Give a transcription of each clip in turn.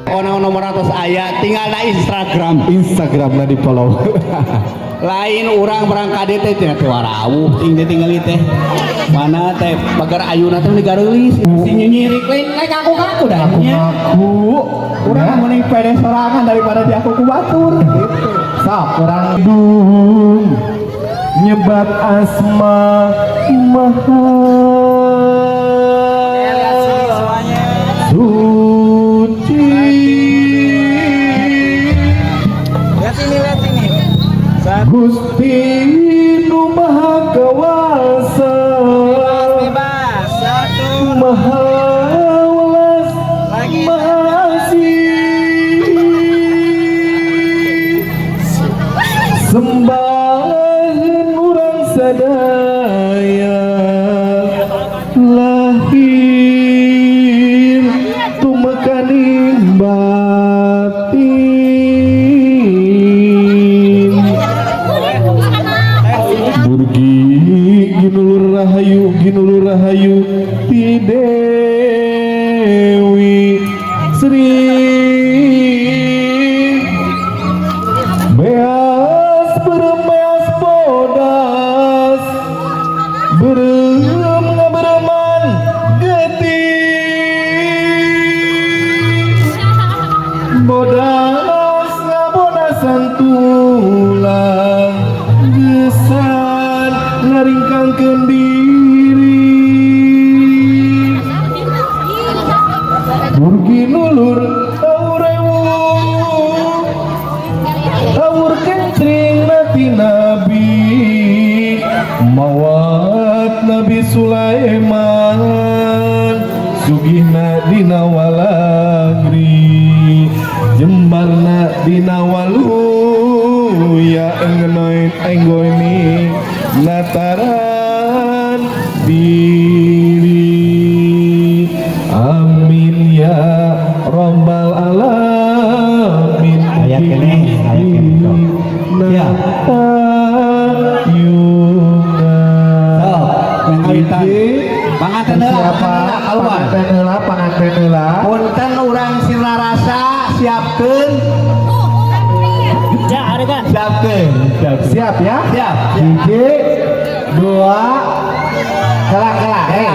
Ono nomor atas aya tinggal na Instagram. Instagram na di follow. Lain urang berangkat teh teh teh warawuh ting teh tinggali teh. Mana teh pagar ayuna teh digareulis si nyinyirik lain lain ngaku-ngaku dah nya. Ngaku. Urang mending pede sorangan daripada diaku ku batur gitu. Sok urang dung nyebat asma maha suci. Lihat sini, lihat sini. Gusti nu maha kawasa, Bebas. Satu. Maha welas, Lagi. maha asih. Sembahan urang sadaya lahir tumekaning batin. Burgi ginulur rahayu ginulur rahayu ti Dewi Sri beas bermeas bodas berem ngabereman getih bodas ngabodasan tulang gesan ngaringkangkeun diri. Burgi nulur taurewu tawur kencring nati nabi mawat Nabi Sulaiman sugihna dina walagri jembarna dina waluya engenoin enggoini nataran diri. Amin ya robbal alamin. Aya keneh, aya keneh, sok. Ya. Sok, ngawitan. Panganten heula, Siapa? keluar. Panganten heula, panganten heula. Punten urang sirna rasa siapkeun. Ja, ada kan? Siapkeun, siapkeun. Siap ya? Siap. Hiji, dua, kela kela. Eh,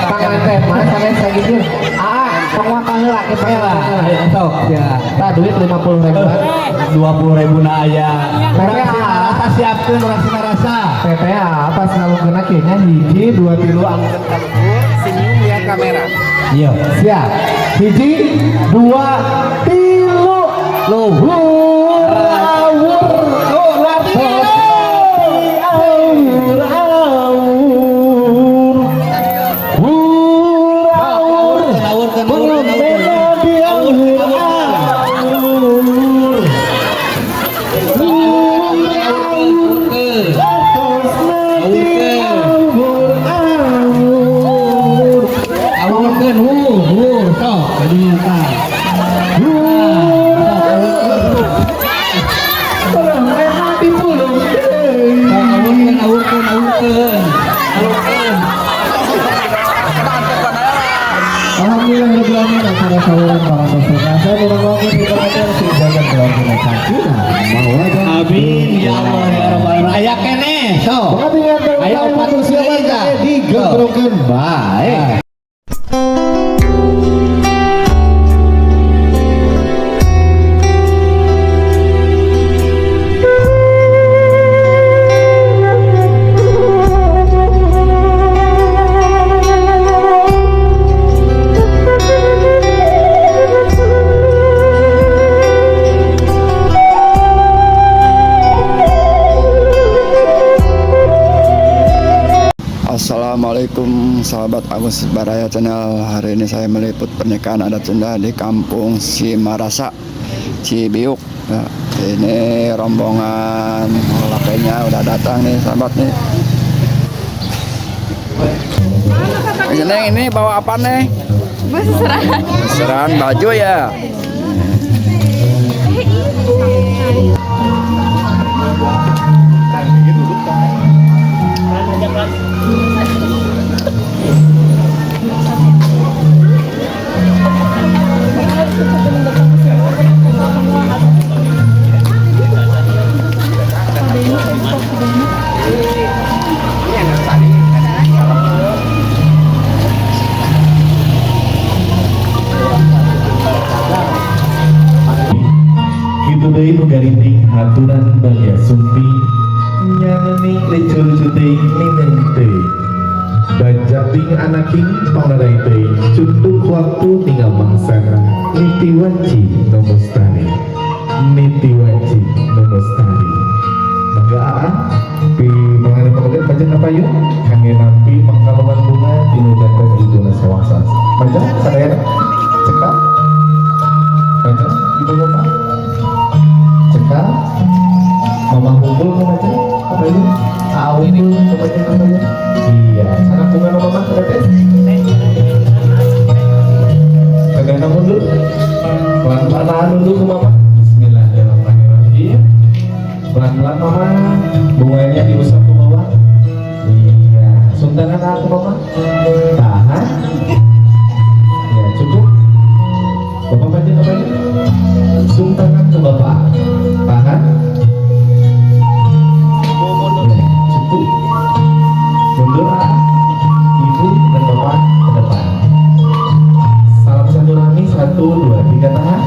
panganten mana sampe sagitu? Aa, penguatan heula, kita Heula, heula. ayo sok ya. Tah duit 50.000. 20.000 na aya. Urang PPA. sirna rasa siapkeun urang sirna rasa. PPA pas ngalungkeunna kieu nya hiji, dua, tilu angkeun ka luhur, senyum lihat kamera. Iya. Siap. Hiji, dua, tilu. Luhur awur oh awur awur hur awur Awurkeun, Pengembena di awur awur hur awur atas nanti awur awur Awurkeun hu hu sok kadinya tah. hur awur pengembena di pulung deui. Awurkeun awurkeun awurkeun. Awurkeun. Alhamdulillah rabbil alamin acara saluran para peserta. Saya mendoakan kita sing jaga keluarga sakinah mawaddah. Amin ya Allah ya rabbal alamin. Aya keneh sok. Ayo Ayo, opat persiapan deui, tah. digembrongkeun bae. Assalamualaikum sahabat Agus Baraya Channel. Hari ini saya meliput pernikahan adat Sunda di Kampung Simarasa, Cibiuk. Nah, ini rombongan lakainya udah datang nih sahabat nih. Neng, ini bawa apa nih? Seserahan. Seserahan baju ya. Haturan bagya sumping nyangening lecur-lucuting nineng teuing. Banjating anaking pangarai teuing cunduk waktu tinggal mangsana niti wanci nu mustari, niti wanci nu mustari. Mangga aa di pengantin pengantin pajak apa yuk kangge nampi mangkalongan bunga tinu janten ibuna sewasa pajak sadayana cekap pajak ibu bapak cekap mama humbul ke pajak apa yuk aa humbul ke pajak apa yuk iya sanak bunga mama teteh kagana mundur pelan-pelan mundur ke mama. Bismillahirrahmanirrahim. Pelan-pelan mama, bunganya diusap ke bawah. Iya, suntangan aku mama. Tahan. Ya cukup. Bapak pajak apa ya? Suntangan ke bapak. Tahan. Ya, cukup. Mundur ah. Ibu dan bapak ke depan. Salam silaturahmi 1, 2, 3 tahan.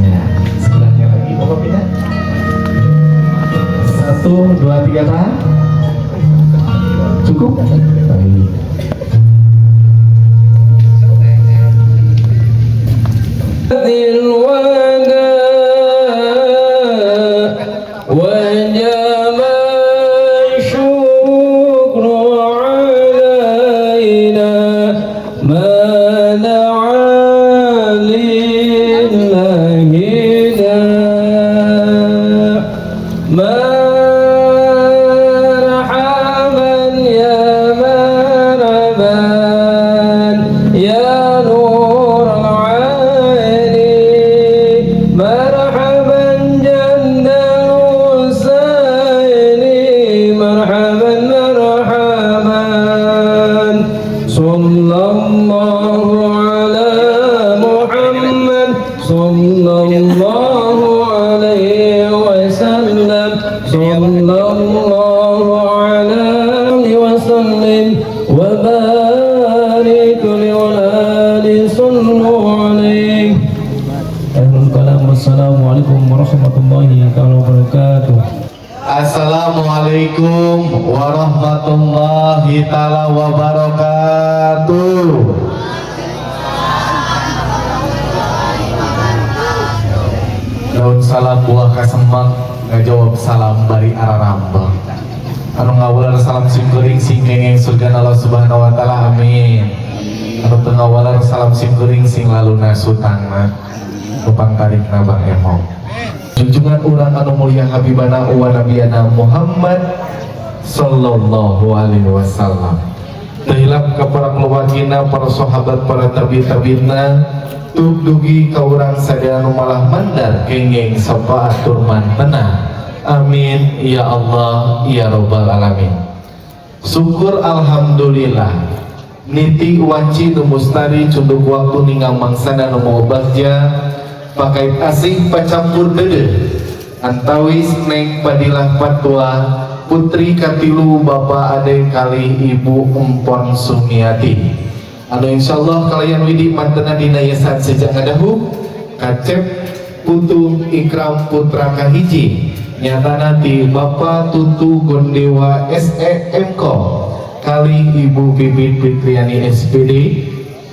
Ya, sebelahnya lagi bapak pindah. 1, 2, 3 tahan. Cukup. Baik. Assalamualaikum warahmatullahi wabarakatuh. Assalamualaikum warahmatullahi taala wabarakatuh. Daun salam buah kasemak ngajawab salam bari ararambang. Anu ngawular salam simkuring sing kenging surga Allah Subhanahu wa taala, amin. Anu teu ngawalar salam simkuring sing laluna sutangna upang tarikna Bang Emong. Junjungan urang anu mulia habibana wa nabiyana Muhammad sallallahu alaihi wasallam. Teu hilap ka para keluargina, para sahabat, para tabi-tabina, tuk dugi ka urang sadaya anu malah mandar kenging sapa atur mantena. Amin ya Allah ya robbal alamin. Syukur alhamdulillah niti wanci nu mustari cunduk waktu ninggal mangsana nu mau bagja pakai asing pacampur dede antawis neng padilah patua putri katilu bapak ade kali ibu empon Sumiati anu insyaallah kalian widi mantena dina yasan sejak ngadahu kacep putu ikram putra kahiji nyata nanti bapak Tutu Gondewa SEMK kali ibu Pipit Fitriani SPD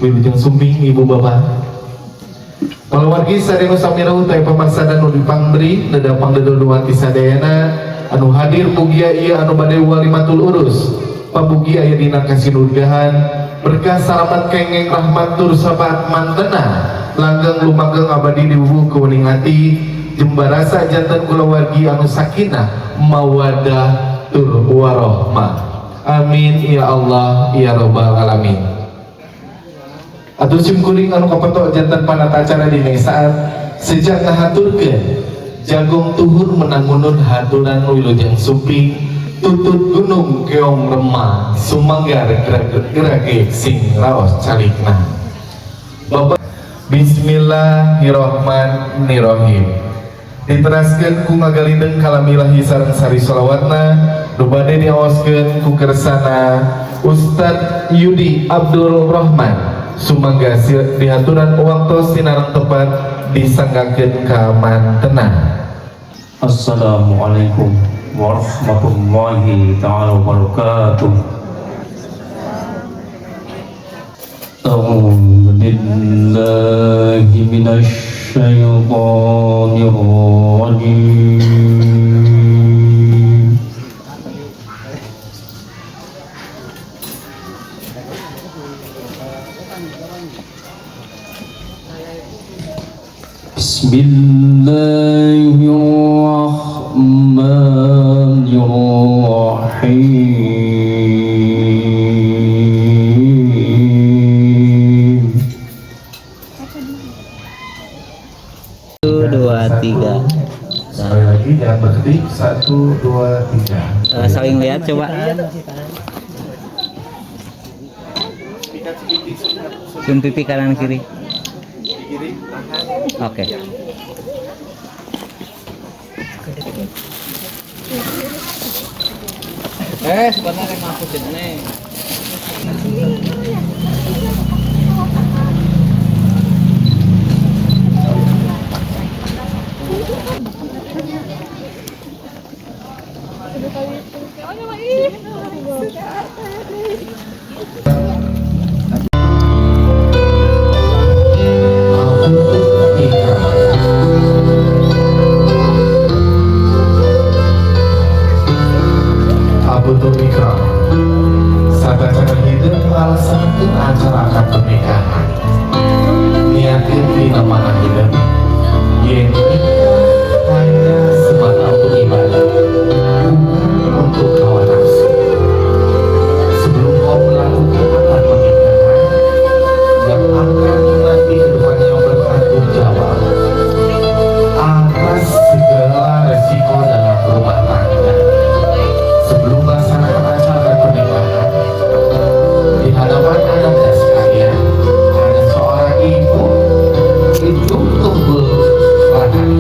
wilujeng sumping ibu bapak. Kalawargi sadaya sami utai pamarsadan nu dipangberi neda pangdedoduan ti sadayana anu hadir mugia ieu anu bade walimatul urus pamugi aya dina kasinurgahan berkah salamat kengeng rahmat tur sabat mantena langgeng lumaggeng abadi diwuwuh kuning hati jembarasa janten kulawargi anu sakinah mawadah tur warohmah. Amin ya Allah ya robbal alamin. Atur simkuring anu kapetok janten panata acara dina saat sejak ngahaturkeun jagong tuhur menangunun haturan wilujeng sumping tutut gunung keong remah sumanggar gerage sing raos calikna. Bapak Bismillahirrahmanirrahim. Diteraskeun ku ngagalindeng kalamilahi sareng sari sholawatna nu bade diaoskeun ku kersana Ustad Yudi Abdul Rahman Sumangga dihaturan waktu sinareng tepat, disanggakeun ka mantenan. Assalamualaikum warahmatullahi taala wabarakatuh. A'udzu billahi minasy syaithanir rajim. Bismillahirrahmanirrahim. 1, 2, 3. Sekali lagi jangan berkedip. 1, 2, 3. Saling lihat coba. Cium pipi kanan kiri. Oke. Sebenarnya masukin nih. Acara akad pernikahan niatin dina mana hidup yen nikah hanya semata untuk ibadah, bukan untuk hawa nafsu. Sebelum kau melakukan akad pernikahan yang akan nanti kedepannya bertanggung jawab atas segala resiko dalam rumah tangga, sebelum melaksanakan acara pernikahan di hadapan anak sekalian ada seorang ibu itu tunggul lanang.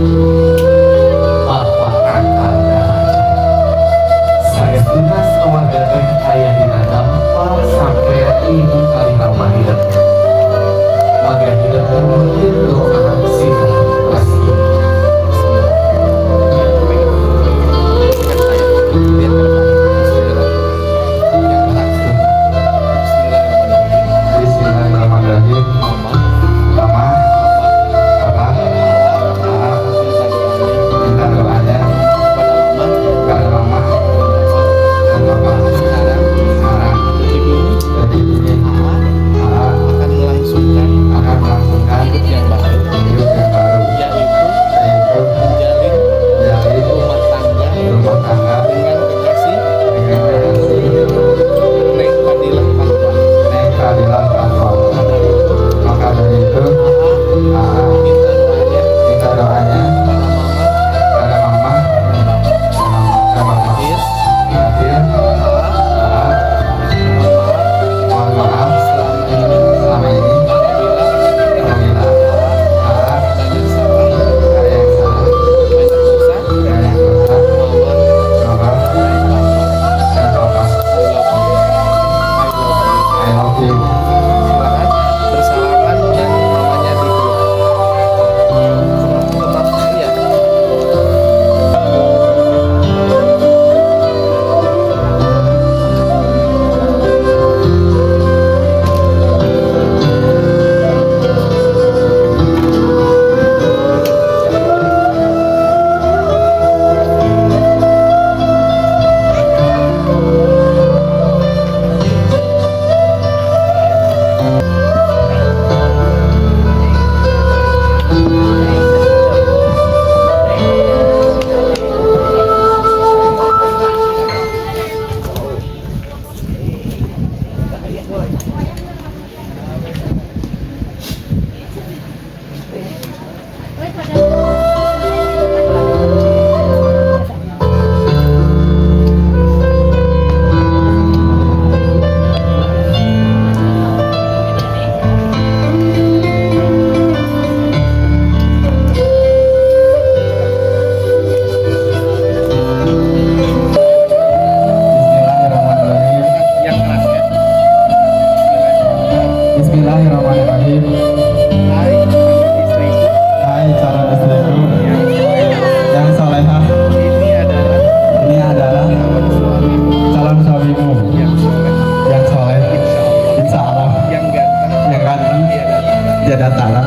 tiada tara.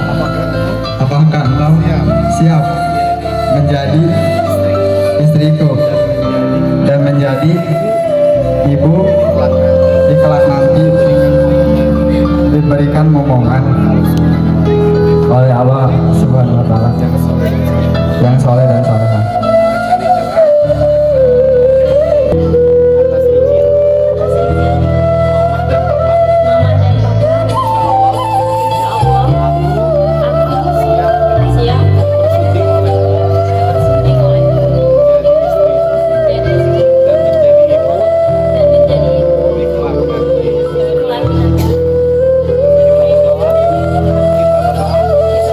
Apakah engkau siap menjadi istriku dan menjadi ibu di kelak nanti diberikan momongan oleh Allah Subhanahu wa Ta'ala yang soleh dan soleha? Atas izin mama dan papa, insya Allah aku siap tersunting olehmu menjadi istri dan menjadi ibu kelak nanti. Kita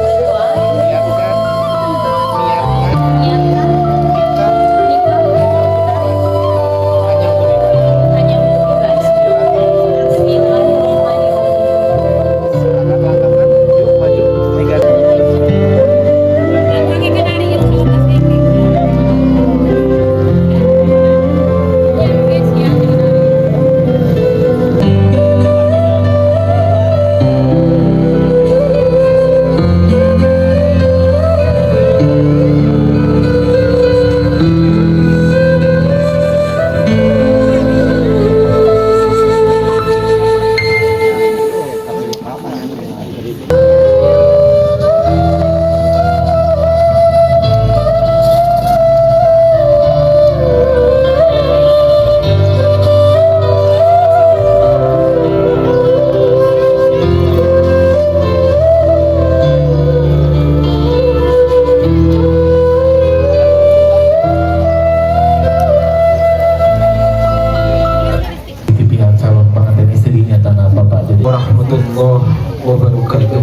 berdua niatkan nikah hanya untuk ibadah. Bismillahirrahmanirrahim. Di pihak calon pengantin istrinya tanah bapak jadi Warahmatullahi wabarakatuh.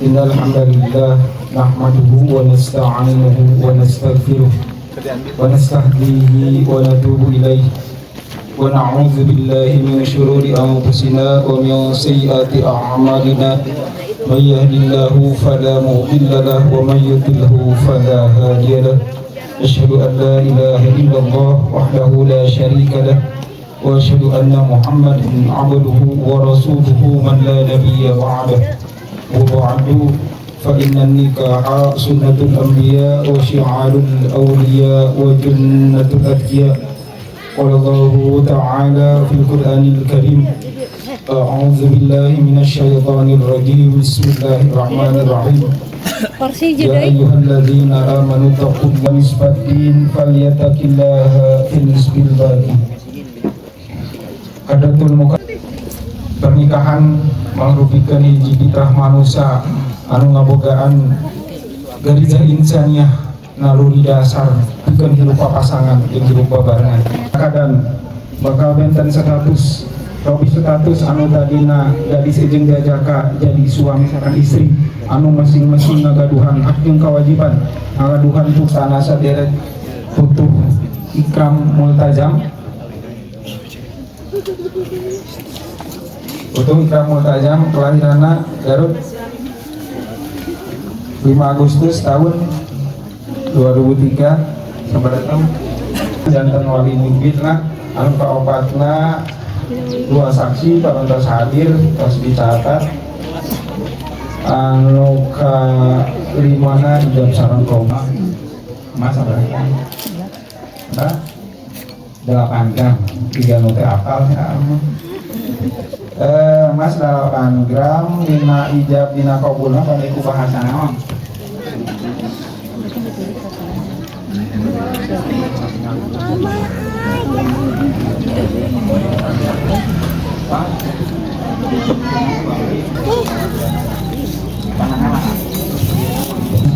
Innal hamdalillah nahmaduhu wa nasta'inuhu wa nastaghfiruh wa nastahdihi wa natubu ilaih wa na'udzu billahi min syururi anfusina wa min sayyiati a'malina. May yahdihillahu fala mudilla lahu wa may yudlilhu fala hadiya lahu. Asyhadu an la ilaha illallah wahdahu la syarika lah wa asyhadu anna Muhammadan abduhu wa rasuluhu man la nabiyya ba'dahu. Wa ba'du, fa inna nikaha sunnatul anbiya wa syi'arul awliya wa jannatul atqiya. Qala Allahu ta'ala fil Qur'anil Karim, a'udzu billahi minasy syaithanir rajim. Bismillahirrahmanirrahim. Ya ayyuhalladzina amanu taqullaha nisbatin falyattaqillaha fil nisbil baqi. Hadatul muka pernikahan mangrupikeun hiji fitrah manusia anu ngabogaan garizah insaniah, naluri dasar pikeun hirup pasangan jeung hirup babarengan. Kadang bakal benten status, robih status anu tadina gadis jeung jajaka jadi suami sareng istri anu masing-masing ngagaduhan hak jeung kewajiban, ngagaduhan tanah saderet Putuh Ikram Multazam. Putuh Ikram Multazam, kelahiranna Garut 5 Agustus tahun 2003, sabaraha janten wali mubitna. Anu kaopatna, dua saksi parantos hadir, tos dicatat. Anu kalimana, ijab sareng koma. Mas, sabaraha? Berapa? 8 gram. Tiga nu teh apal ya. Mas 8 gram dina ijab dina kabulna pada ku bahasa naon? Pak?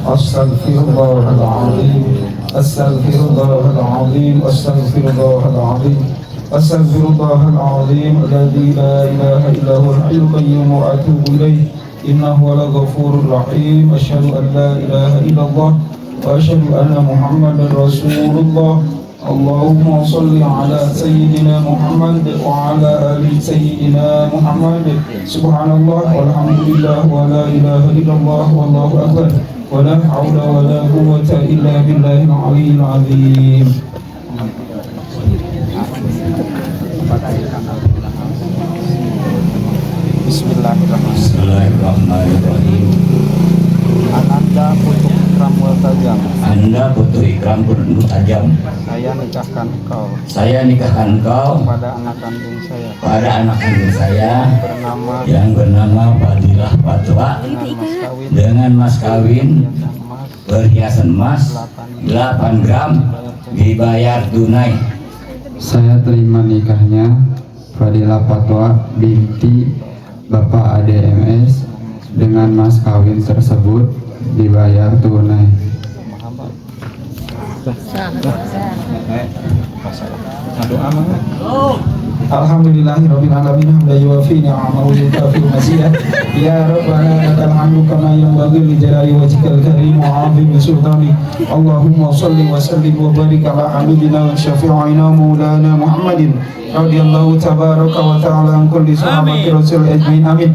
Astaghfirullahaladzim, astaghfirullahaladzim, astaghfirullahaladzim, astaghfirullahaladzim alladzi la ilaha illa huwal hayyul qayyum wa atubu ilaih. Innahu huwal ghafurur rahim. Asyhadu an la ilaha illallah wa asyhadu anna Muhammadar Rasulullah. Allahumma salli ala sayyidina Muhammad wa ala ali sayyidina Muhammad. Subhanallah walhamdulillah wa la ilaha illallah wallahu akbar wa la hawla wa la quwwata illa billahil aliyyil azim. Bismillahirrahmanirrahim. Bismillahirrahmanirrahim. Ananda Putu Ikram Multazam. Anda Putu Ikram Multazam. Saya nikahkan engkau. Saya nikahkan engkau pada anak kandung saya. Pada anak kandung saya yang bernama Fadilah Fatwa dengan mas kawin perhiasan emas 8 gram dibayar tunai. Saya terima nikahnya Fadilah Fatwa binti Bapak ADMS dengan mas kawin tersebut dibayar tunai. Alhamdulillahirabbil alamin hamdan yuwafi ni'amahu wa yukafi mazidah. Ya Rabbana lakal hamdu kama yanbaghi li jalali wajhikal karim wa 'azimi sultanik. Allahumma shalli wa sallim wa barik ala habibina wa syafi'ina maulana Muhammadin radhiyallahu tabaraka wa ta'ala an kulli sahabati rasul ajmain, amin.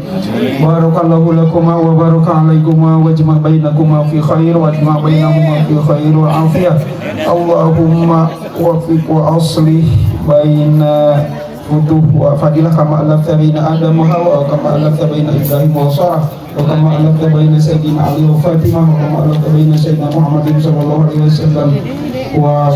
Barakallahu lakuma wa baraka alaikuma wa jama' bainakuma fi khair wa jama' bainahuma fi khair wa afiyah. Allahumma waffiq wa aslih baina Futuh wa Fadilah kama alafta baina Adam wa Hawa kama alafta baina Ibrahim wa Sarah wa kama alafta baina Sayyidina Ali wa Fatimah wa kama alafta baina Sayyidina Muhammadin sallallahu alaihi wasallam wa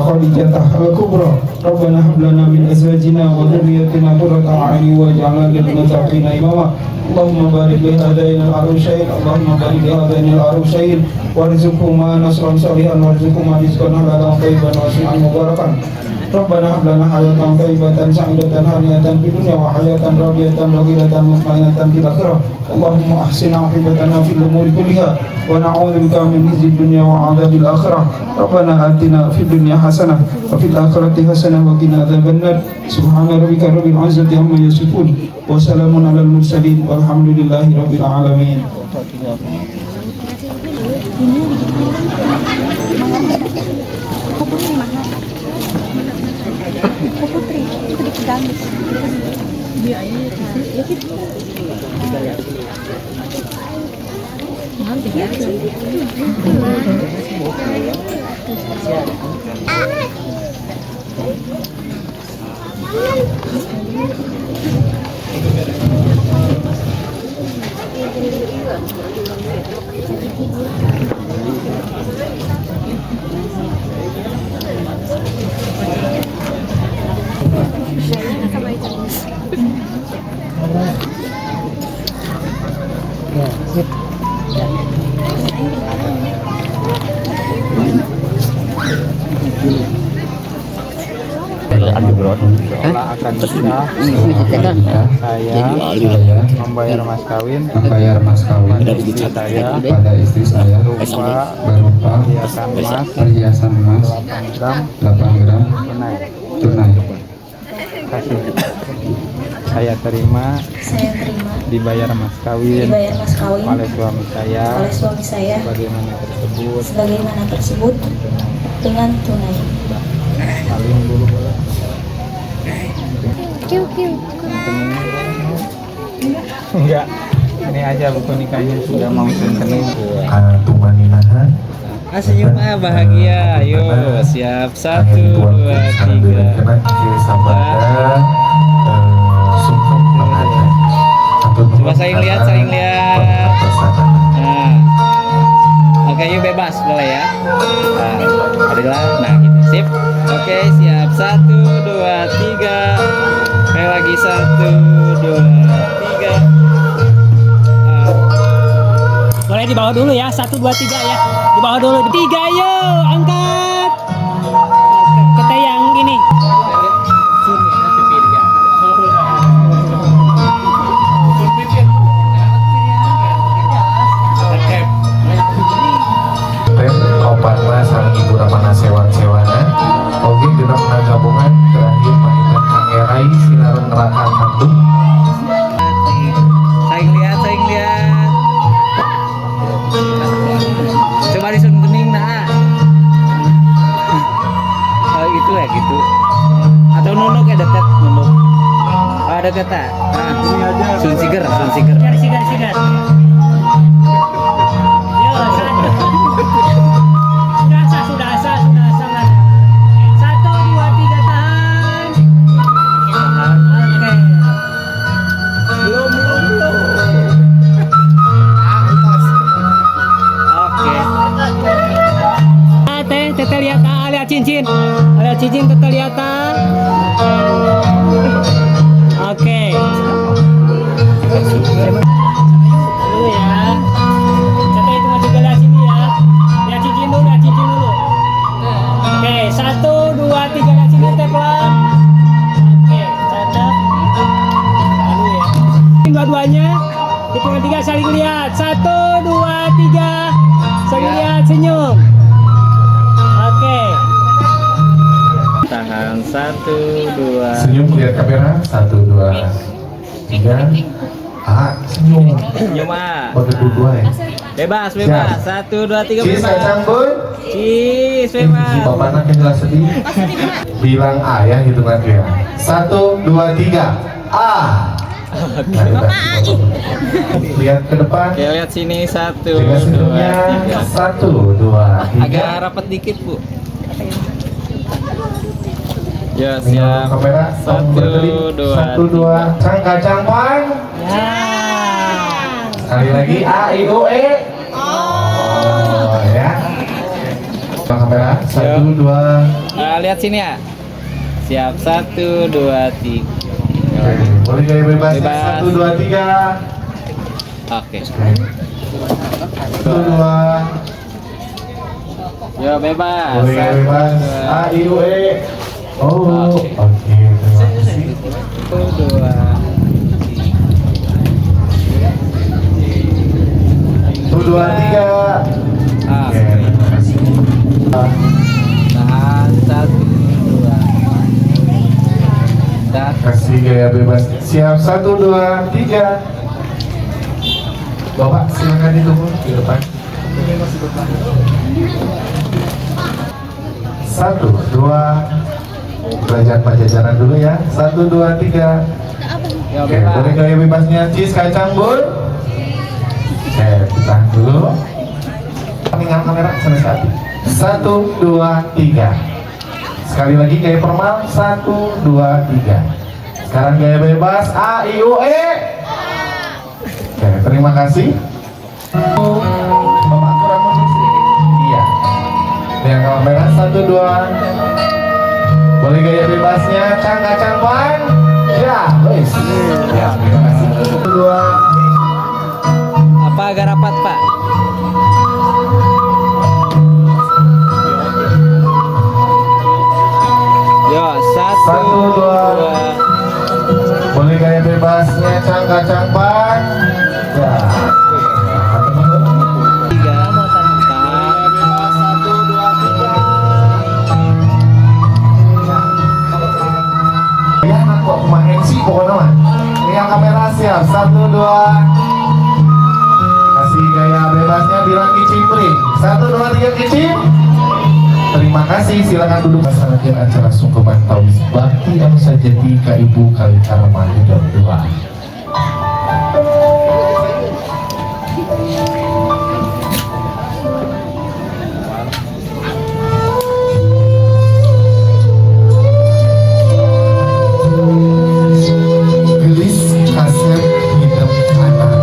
Khadijah al-Kubra. Rabbana hab lana min azwajina wa dhurriyyatina qurrata a'yun waj'alna lil muttaqina imama. Allahumma barik li hadaina al-arushain, Allahumma barik li hadaina al-arushain warzuqhuma nasran salihan warzuqhuma rizqan halalan thayyiban wasi'an mubarakan. Rabbana hab lana hayatan thayyibatan sa'idatan haniyatan fid dunya wa hayatan radiyatan raghidatan mutmainatan fil akhirah. Allahumma ahsin 'aqibatana fil umuri kulliha wa na'udzubika min khizyid dunya wa 'adzabil akhirah. Rabbana atina fid dunya hasanah wa fil akhirati hasanah wa qina adzabannar. Subhana rabbika rabbil 'izzati amma yasifun wa salamun 'alal mursalin walhamdulillahi rabbil alamin. Putri itu dipegang dia ya gitu. Akan nikah, saya membayar mas kawin pada istri saya berupa perhiasan emas 8 gram tunai. Kasih. Saya terima dibayar mas kawin oleh suami saya sebagaimana tersebut dengan tunai. Salim dulu boleh. Enggak, ini aja buku nikahnya sudah mau seneng. Senyum bahagia, ayo siap 1 2 3. Coba saling lihat, saling lihat. Nah, oke, yuk bebas boleh ya. Nah, Fadilah, nah gitu, sip. Oke, siap 1 2 3. Sekali lagi 1 2 3. Boleh di bawah dulu ya, 1 2 3 ya. Di bawah dulu. 3 yuk, angkat. Kita yang ini. Kopatna sareng Ibu Ramana sewan-sewana oge genep gabungan terakhir panitia Kang Erai sinareng Raka Kandung. Saing lihat, saing lihat. Coba disun kening nah. Oh gitu ya gitu. Atau nunduk ya dekat nunduk. Oh dekat tak? Nah, ini aja. Sun siger, sun siger. Siger, siger. Yo, satu. Sudah sah, sudah sah. 1 2 3 tahan. Oke. Belum, belum, belum. Lihat cincin terlihat. Oke. Dulu ya. Catat hitungan tiga lihat sini ya. Lihat cincin dulu, lihat cincin dulu. Oke, 1, 2, 3 lihat sini teh pelan. Oke, catat. Lalu ya. Dua-duanya hitungan 3 saling lihat. 1, 2, 3. Saling lihat, senyum. Oke. Tahan 1, 2. Senyum lihat kamera. 1, 2, 3. Ah, senyum. Senyum ah. Pakai dua ya. Bebas, bebas. 1, 2, 3 Cheese bebas. kacang boy. Cheese Si bebas. bapak anaknya jelas sedih. Bilang A ya hitungannya. 1, 2, 3. A. Nah, lihat ke depan. Oke, lihat sini 1, Jaga 2, senyumnya. 3. 1, 2, 3. Agak rapat dikit, Bu. Ya, Siap. siap. Kamera. 1, 2, 1, 2. Cang kacang pan. Ya. Sekali lagi A I U E. Oh ya. Kamera. 1, 2. Nah, lihat sini ya. Siap, 1, 2, 3. Oke, boleh gaya bebas. Bebas. 1, 2, 3. Oke. 1, 2. Yo, bebas. Boleh gaya 1, bebas. 2, A I U E. Oh, Oke. oke, terima kasih. 1, 2. 1, 2, 3. Oke, terima kasih. Tahan 1, 2. 1. Kasih gaya bebas. Siap, 1, 2, 3. Bapak silakan ditunggu di depan. 1, 2. Kerajaan Pajajaran dulu ya. 1, 2, 3. Yo, Oke, bebas. boleh gaya bebasnya. Cheese kacang bun. Oke, tahan dulu. Tinggal kamera selesai. 1, 2, 3. Sekali lagi gaya formal. 1, 2, 3. Sekarang gaya bebas. A I U E. Oke, terima kasih. Bapak kurang mundur sedikit. Iya. Yang kamera 1, 2. Boleh gaya bebasnya. Cang kacang pan. Ya, wis. Ya, terima kasih. 1, 2. Apa agak rapat, Pak? Yo, 1, 1, 2. 2. Boleh gaya bebasnya. Cang kacang pan. Ya. 3. Tahan. 1, 2, 3. Ya, anak kok kumaha sih pokoknya mah. Yang kamera siap. 1, 2. Kasih gaya bebasnya, bilang kicimpring. 1, 2, 3 kicim. Terima kasih, silakan duduk. Laksanakan acara sungkeman tawis bakti anu sajati ka ibu kali karama dan dua. Gelis kasep hidup anak.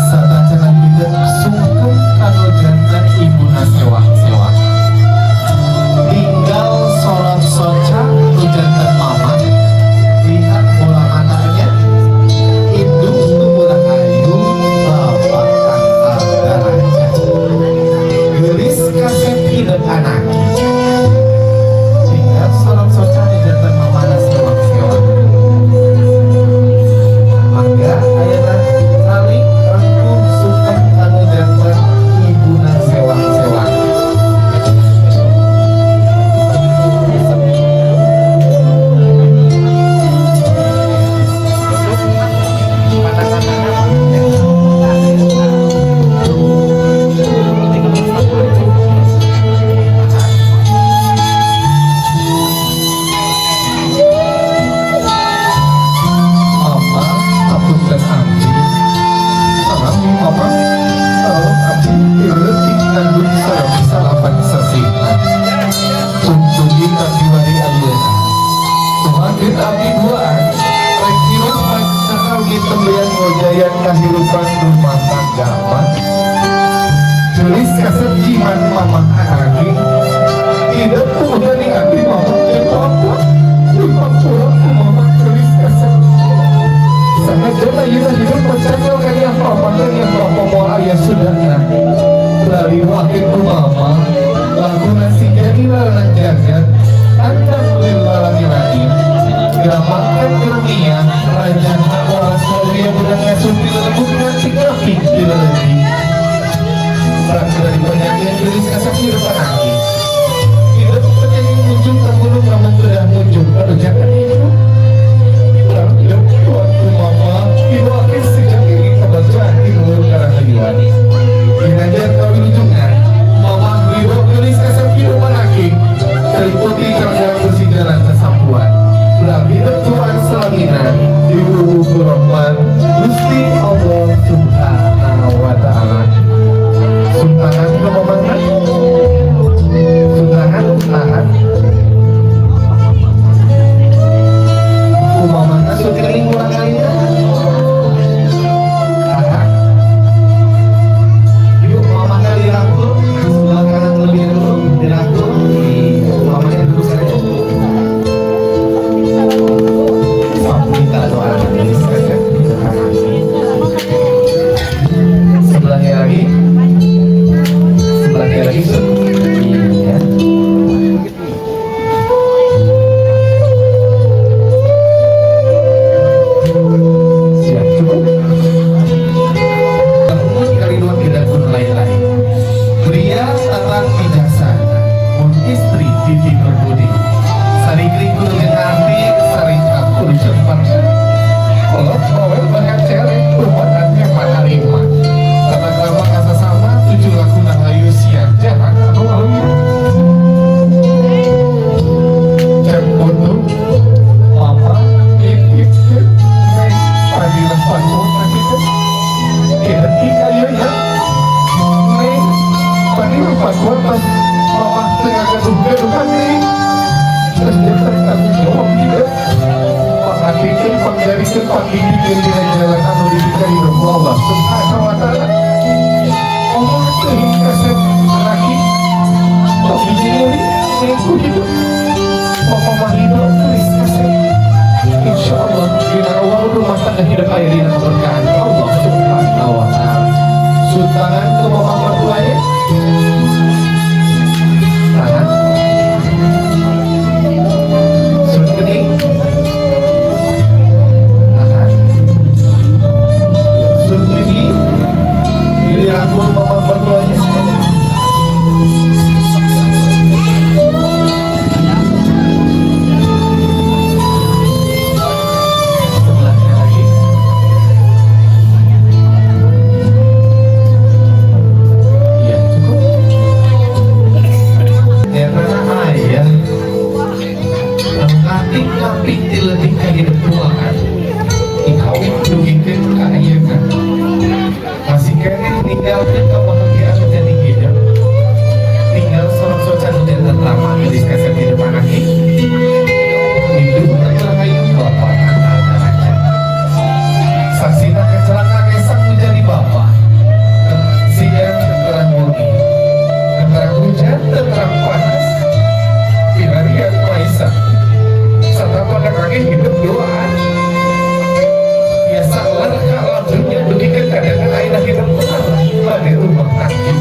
Satacana hidup sungkem kanu jantan ibuna sewak-sewak. Tinggal sorot soca nu jantan mama. Lihat bola matanya, indung nu bola ayu, bapak tangkal daraja. Gelis kasep hidup anak. Tinggal sorot soca nu jantan mama sewak-sewak. Mangga ayeuna saling rengkuh sungkem kanu jantan ibuna sewak-sewak. Mama, hapunten abdi. Salami mama, tolong abdi leutik ngandung sareng salapan sasihna. Tuntungi abdi wari ayeuna. Tuangkeun abdi duaan, rek hirup sakal ge tembeyan ngojayan kahirupan rumah tangga mah. Tulis kasep jiman mama anake, Hidup udah diambil mama dan papa. Dipampura ku mama tulis kasep. Sanajan ayeuna hidup percaya kaya papa dan yang papa moal aya sudahna. Lari wakil ku mama, lagu nasi jadi lalang jagat, antap lagi-lagi. Gramakan ilmiah, raja waras dia budak ngasuh dilebut nanti kaki dilebih. Perang dari penyajian tulis kasep di depan aki. Hidup terjadi muncul ke gunung namun sudah muncul pada jangan itu. Perang hidup tuanku mama, diwakil sejak ini kebacaan di luar karahayuan. Dinajar kau junjungan, mama hidup tulis kasep di depan aki. Terikuti kerja bersih jalan kesampuan. Belang hidup Tuhan selamina di Ibu Rahman Gusti Allah Subhanahu wa Ta'ala. Suntangan ke mamana, suntangan tahan. Kumamana sukiring kurang kalinya. Tahan. Yuk mamana dirangkul, sebelah kanan terlebih dahulu dirangkul. Mamanya duduk saja. Minta doa saja. Sebelahnya lagi. Sebelahnya lagi. Iya. Siap, cukup. Namun kalian tidak pun lain-lain. Pria tatang bijaksana, mun istri titi berbudi. Sarigri kudu ngerti, saring aku dicepat. Kolot bawel bahkan celek, rumah hemat harima. Tata krama kasasama, tujuh laku hayu siang jarang atau hayu. Cep untuk mama, ibu, neng, padilah pandu, nanti kira kayu ya. Neng, padilah pandu pas mama tengah gaduh-gaduhan nih. Terus dia tanggung jawab gitu. Pangakikan, pangjarikan, panggigikan dina jalan anu diberikan hidup Allah Subhanahu wa Ta'ala. Allah teh kasep laki tok biji nyeri nengku hidup. Mama mah hidup geus kasep. Insyaallah dina awal rumah tangga hidup aya dina keberkahan Allah Subhanahu wa Ta'ala. Suntangan ke mama mertuanya. Tahan. Sun kening. Tahan. Sun gigi. Dirangkul mama mertuanya. Sebelahnya lagi. Iya, cukup. Ya karena ayah ngapik-ngapik dilebih ka hidup tuangan. Dikawin dugikeun ka ayeuna. Masih keneh ninggalkeun kebahagiaan menjadi hidup. Tinggal sorot socan hujan terlama gelis kasep hidup anak ini. Hidup terlahayu kelakuan akal daraja. Saksina kecelaka kesak menjadi bapak. Siang terang wengi, terang hujan, terang panas. Pilarian Maisa. Serta pada kaki hidup doaan. Biasa lah kalau dunia dugikeun kadangan ayeuna hidup pada rumah kaki.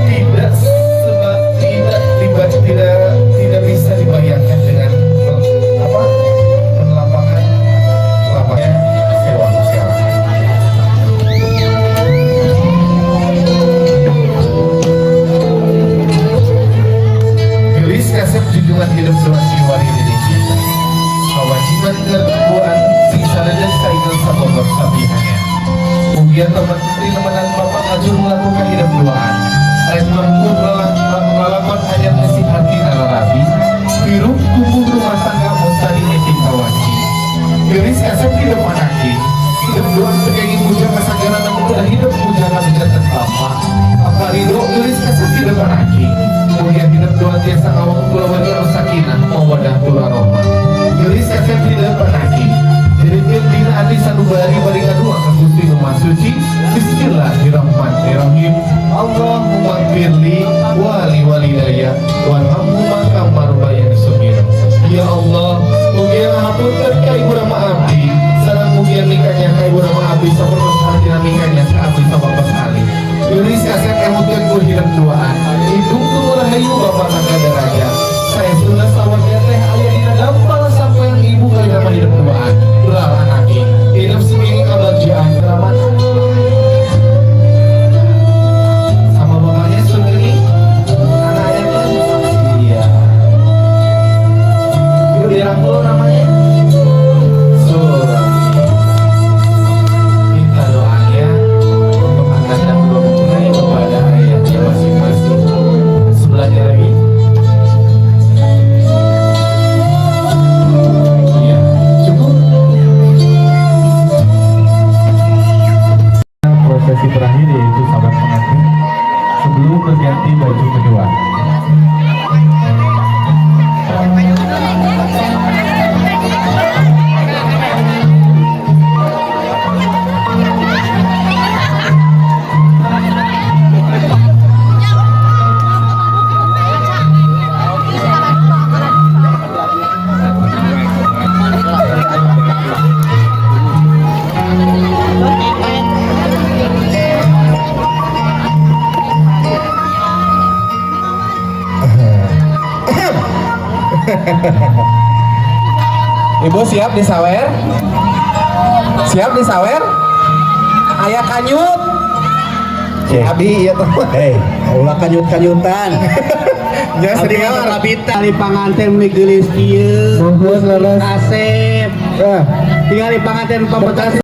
Tidak seba, tidak tiba, tidak tidak bisa dibayangkan dengan apa menelapakan lapaknya sewa sewa. Gelis kasep junjungan hidup doa jiwari diri kita. Kewajiban kebuan sing sarada saingel sabogor sabihanya. Mugia teman istri temenan bapak ngajur melakukan hidup duaan. Rek mampu melakon hanya ngisi hati nalarabi. Hirup kumpul rumah tangga mustadi etika wajib. Gelis kasep hidup anaki. Hidup duaan sekenging bujang kasagaran namun udah hidup bujang kabijakan bapak. Apa ridho gelis kasep hidup anaki. Mugia hidup doa tiasa ngawang kulawargi anu sakinah mawadah warohmah. Gelis kasep hidup anaki. Jadikeun dina ati sanubari bari ngadua ka Gusti Nu Maha Suci. Bismillahirrahmanirrahim. Allahumma gfirli wa li walidayya wa 30 namanya. Surami. Minta doanya untuk ananda kedua mempelai kepada ayahnya masing-masing. Sebelahnya lagi. Iya, cukup. Prosesi terakhir yaitu sabar pengantin sebelum berganti baju kedua. Ibu siap disawer? Siap disawer? Aya kanyut. Abi ieu teh. Hei, ulah kanyut-kanyutan. Nya sering Abi panganten meni geulis kieu. Nuhun leres. Kasep. Eh, Tingali panganten pambekas.